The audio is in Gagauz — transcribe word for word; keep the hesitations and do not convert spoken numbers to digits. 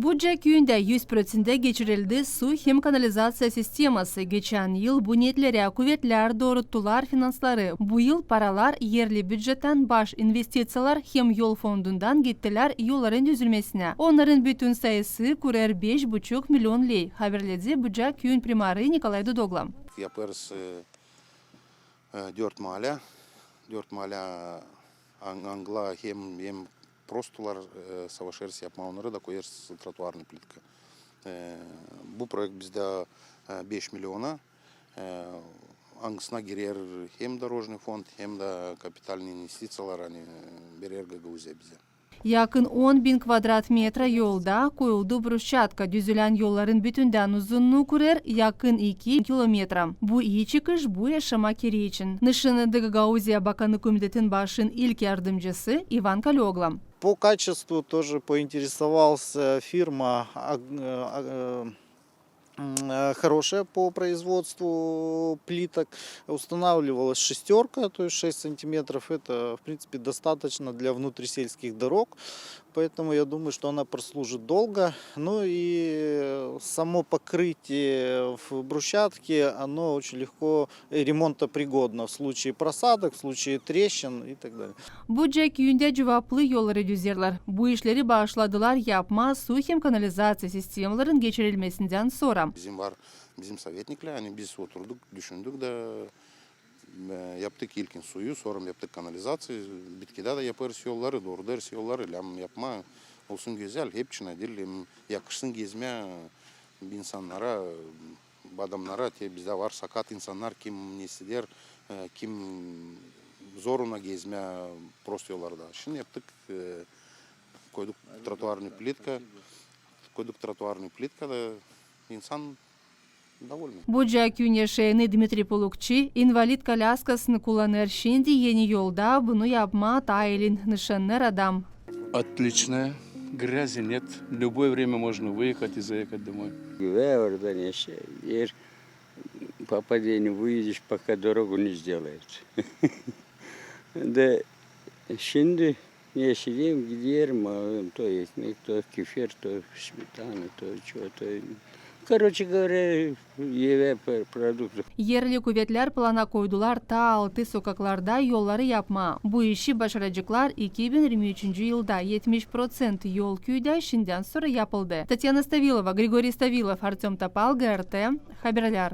Buca küüyündä üz proţentä geçirildi su hem kanalizaţiya sisteması. Geçän yıl bu neetlerä kuvetlär dooruttular finansları. Bu yıl paralar erli bücettän, baş investiţiyalar hem yol fondundan gittilär yolların düzülmesinä. Onnarın bütün sayısı kurer beş buçuk milion ley, haberledi Buca küüyün primarı Nikolay Dudogla. Yapêrız, e, e, dört maalä, dört maalä, an-, angılar hem, hem prostolar, e, savaşêrız yapmaa onnarı da koyêrız trotuarnıy plitka. E, bu proekt bizdä, e, beş miliona, e, angısına girer hem дорожный фонд, hem dä kapitalnıy investiţiyalar, ani, e, verer Gagauzia bizä. Yakın on bin kvadrat metra yolda koyuldu brusçatka. Düzülän yolların bütündän uzunnuu kurer yakın iki kilometra. Bu ii çıkış bu yaşamak eri için. Nışannadı Gagauzia Bakanı Komitetin başın ilk yardımcısı İvan Kalögla. По качеству тоже поинтересовался фирма, а, а, э, м, э, хорошая по производству плиток. Устанавливалась шестёрка, то есть шесть сантиметров. Это, в принципе, достаточно для внутрисельских дорог. Поэтому я думаю, что она прослужит долго. Ну и само покрытие в брусчатке, оно очень легко ремонтопригодно в случае просадок, в случае трещин и так далее. Buca küüyündä cuvaplı yolları düzerlär. Bu işleri başladılar yapmaa su hem kanalizaţiya sistemaların geçirilmesindän sora. Bizim var, bizim sovetniklär, ani biz oturduk, düşündük da, e, yaptık ilkin suyu, sora yaptık kanalizaţiya, bitkidä dä yapêrız yolları, doorudêrız yolları, lääzım yapmaa, olsun gözäl, hepsinä diil, hem yakışsın gezmää insannara, adamnara, te bizdä var sakat insannar, kim ne isider, e, kim zoruna gezmää prost yollarda. Şindi yaptık, e, koyduk trotuarnıy plitka, koyduk trotuarnıy plitka da insan довольный. Buca küüyün yaşayanı Dmitriy Pulukçi invalid kolyaskasını kullanêr. Şindi eni yolda bunu yapmaa taa elin nışannêr adam. Отличная, грязи нет, любое время можно выехать и заехать домой. Ve orada neşe, er попадение выйдешь, пока дорогу не сделают. Da şindi neşe deyim, giderim, alıyorum то ekmek, то кефир, то сметана, то что, то, короче говоря, evä продукты. Erli kuvetlär plana koydular taa altı sokaklarda yolları yapmaa. Bu işi başaraceklar iki bin irmi üçüncü yılda. Etmiş proţent yol küüdä şindän sora yapıldı. Tatyana Stavilova, Grigoriy Stavilov, Artёm Topal, GRT Haberlär.